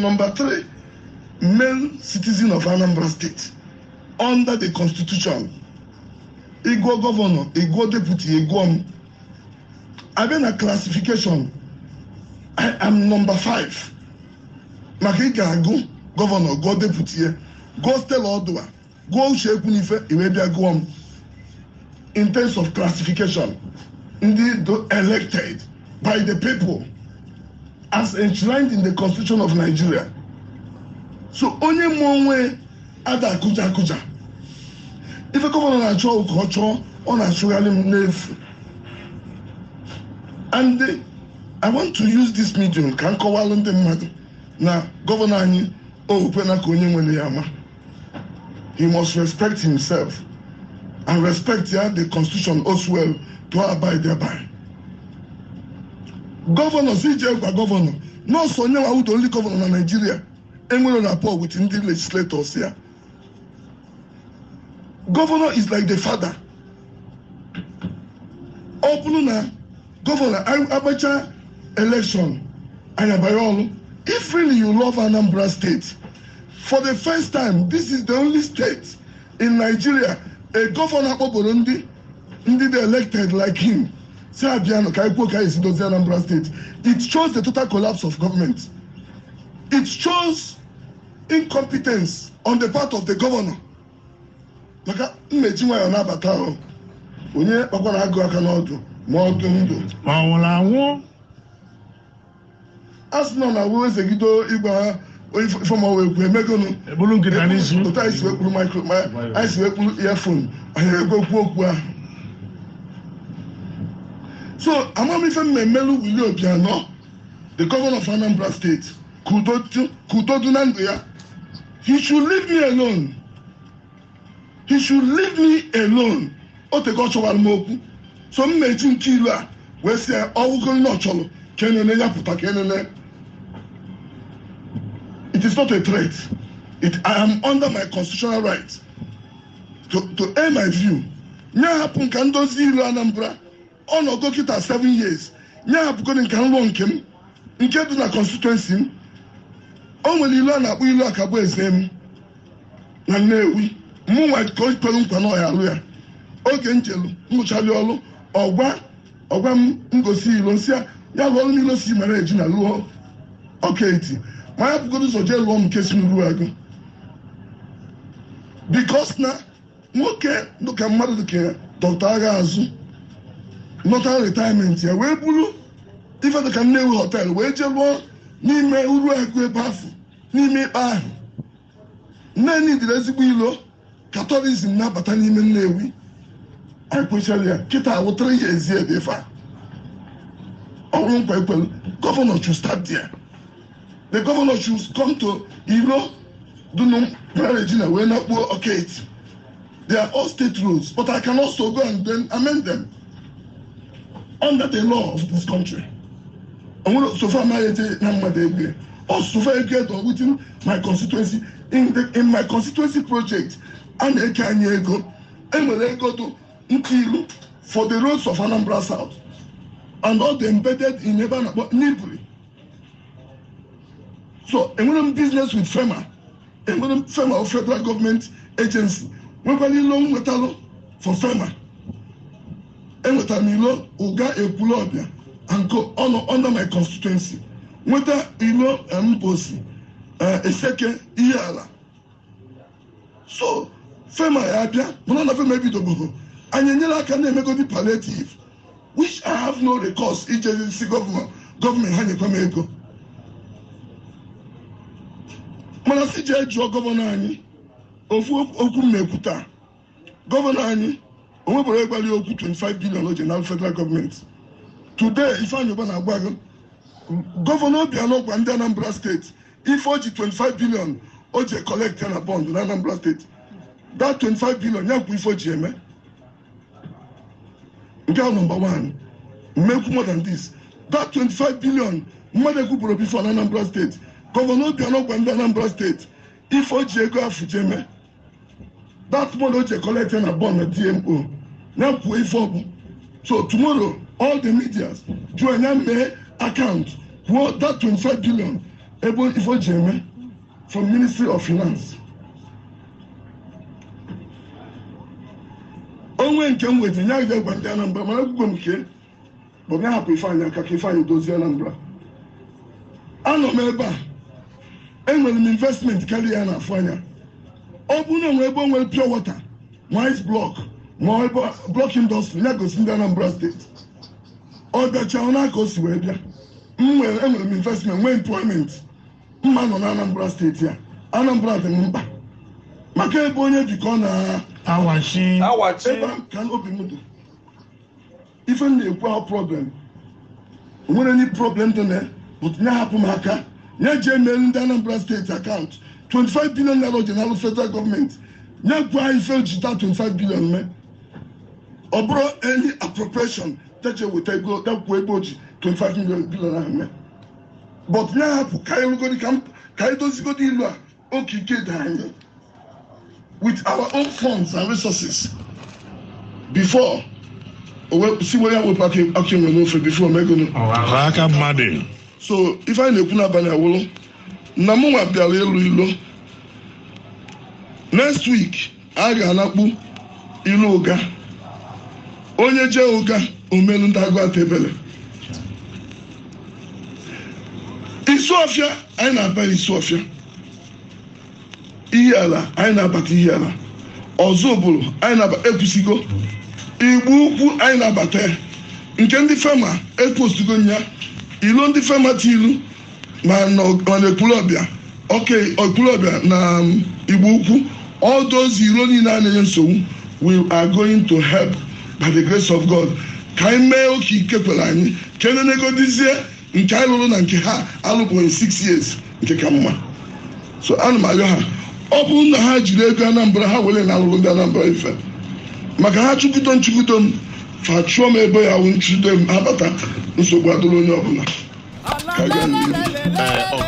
number three male citizen of Anambra State under the constitution. Ịgụọ governor, ịgụọ deputy, ịgụọ m. Abịa na classification, I am number five, maka ị ga-agụ governor, gụọ deputy ya, gụọ Stella Odua, gụọ Uche Ekwunife, iwee bịa gụọ m in terms of classification, ndị do elected by the people as enshrined in the Constitution of Nigeria. So onye mụọ onwe ada akụja akụja. Ife governor na-achọ ka ọ chọọ, ọ na-achụgharị m n'efu. And I want to use this medium ka m kọwalụ ndị mmadụ na governor anyị okwena ka onye nwere ya ama. He must respect himself and respect ya the constitution as well to abide thereby. Governor si jee gwa governor nọọsụ onye nwa the only governor na Nigeria enwere rapport with ndị legislators ya. Governor is like the father. Ọ bụrụ na governor agbacha election, anyị abanye ọrụ. If really you love Anambra State, for the first time, this is the only state in Nigeria a governor akpọboro ndị dị elected like him si abịanụ ka anyị kwuo ka anyị esi dozie Anambra State. It shows the total collapse of government. It shows incompetence on the part of the governor. Maka mmechi nwayọ na-abata ahụ, onye kpakwara agụ aka n'ọdụ ma ọdụ ndụ ma ọ nwụrụ anwụ. A sị nọ na wee zegido ịgwa ha ifeọma wee kwu emegonu. Ebulu nkịta n'isi. Otu anyị si wee kpuru micro, anyị si wee kpuru earphone, anyị ekwu okwu ahụ. So amamife mmemmelu Willie Obianọ, the governor of Anambra State, ka udo dị na ndụ ya. He should leave me alone. He should leave me alone. O tego ọ chọwara m okwu, so m na-eji nke ilu a wee sị ya ọgwụgoro na ọ chọrọ ka enene ya pụta ka enene. It is not a threat. I am under my constitutional right to air my view. Nye hapụ nka ndozi ilu Anambra ọnọdụ kịta 7 years. Nye hapụgoro nka nrọ nke m nke dị na constituency m. O nwere ilu a na-akpọ ilu akagbu eze m na Nnewi. Mụ nwa ka o kwere nkwa na ọya alụ ya. Oge njelu nrụchali ọrụ, ọgwa m ngosi ilo nsị ya, ya lụọ ọrụ n'ilo si mara eji na lụọ ọka eti ma ya bụgodo ụzọ jee lụọ m nke si n'uru agụ, because na nwoke dịka mmadụ dịka Dr. Agha azụ nọta retirement ya wee buru ife dịka Nnewi Hotel wee jee lụọ n'ime uru agụ ebe afọ n'ime ikpe ahụ. Nne dịrị ezigbo ilo ka tourism na-abata n'ime Nnewi. Anyị kwechara ya kịta awụtara ya ezi ebe ife a ọrụ nkwa ekwelu. Governor should start there. The governor should come to ilo dunu Regina wee nakpuo Ọkaeti. They are all state roads, but I can also go and then amend them under the law of this country. Onwere so far amaghị eje na mmadụ egbe ọ so far ego edo within my constituency, in my constituency project a na-eke anyị ego. Enwere ego dị nke ilu for the roads of Anambra South and all the embedded in ebe a na-akpọ Nibri. So enwere m business with FERMA. Enwere m FERMA of federal government agency. Nwekwara ilo m nwetalụ for FERMA. Enwetara m ilo Ụga Ekwulọbịa and co ọnọ under my constituency, nweta ilo Mposi, Eseke, ihe ala. So FERMA ya abịa mana na FERMA ebidobụghị anyị enyere aka na-emegodi palliative, which I have no recourse ije si gọọmenti ha nyekwa m ego. Mana si jee jụọ governor anyị ofu okwu m na-ekwu taa. Governor anyị o nwebụrụ ịgbali okwu 25 billion o ji na federal gọọmenti. Today Ifeanyị Ụba na-agba gị governor Obianọ gwa ndị Anambra Steeti ife o ji 25 billion o ji collect ya na bond na Anambra Steeti. That 25 billion ya kwu ife o ji eme nke ahụ. Number one, mmekwu more than this. That 25 billion mmadụ ekwupụrụ before na Anambra Steeti, governor Obianọ gwa ndị Anambra Steeti ife o ji ego afụ ji eme. That money o ji collect ya na bond na DMO ya kwuo ife ọ bụ. So tomorrow, all the medias jụọ ya mee account, kwuo that 25 billion ebe ife o ji eme from Ministry of Finance. Onwe nke m weta nye agaghị gwa ndị Anambra, mana ekwugo m ke bụ ya hapụ Ifeanyị aka ka Ifeanyị dozie Anambra. Anọ m ebe a, enwere m investment karịa ya na-afụ anya. Ọ bụrụ na enwere ebe o nwere pure water ma ice block ma ebe block industry, ya gosi ndị Anambra steeti. Ọ bịacha ọ n'aka o si wee bịa. M nwere, enwere m investment, nwee employment. Mma nọ na Anambra steeti a, Anambra dị m mkpa maka ebe onye bi ka ọ na Awachi. Awachi. Ebe ahụ ka obi m dị. Ife m na-ekwu ahụ, problem nwere any problem dị na, but nye hapụ m aka, nye jee meelu ndị Anambra steeti akaụntụ 25 billion naira o ji n'alụ federal gọọmenti. Nye gwa ife jita 25 billion mee. Ọ bụrụ any appropriation teche weta ego dakwuo ebe o ji 25 million billion ahụ mee, but nye hapụ ka anyị rugodi ka anyị dozigodi ilu a okike dị anyị with our own funds and resources before o wee si were ya wepụ aka enwe n'ofe before megonu. Ọha aka mmadụ. So ife anyị na-ekwu n'abalị awụrụ na mụ nwa bịara ịlụ ilo. Next week a ga-anakpu ilu ụga. Onye jee ụga omelu ndị agụ ata ebele. Isuọfịa anyị na-aba, Isuọfịa ihe ala anyị na-abata, ihe ala ọzọ ụbụrụ anyị na-aba. Ekwusigo Igbo Ukwu anyị na-abata ya. Nke ndị FEMA ekwusigo nya ilo, ndị FEMA ti ilu ma na Ekwulọbịa, oke Ekwulọbịa na Igbo Ukwu, all those ilo niile a na-enye nsogbu, we are going to help by the grace of God ka anyị mee oke ike kwere anyị ka enenegodizie nke anyị lụrụ na nke ha alụbụghị 6 years nke ka mma. So ana m arịọ ha, ọ bụrụ na ha jiri ego Anambra ha were na alụrụ ndị Anambra ife, maka ha chụkwudo nchụkwudo m, fa chụọ m ebe ya wụ nchụdo m, ha bata nsogbu adịrị onye ọbụla. Ka gaa n'ihu. Ee.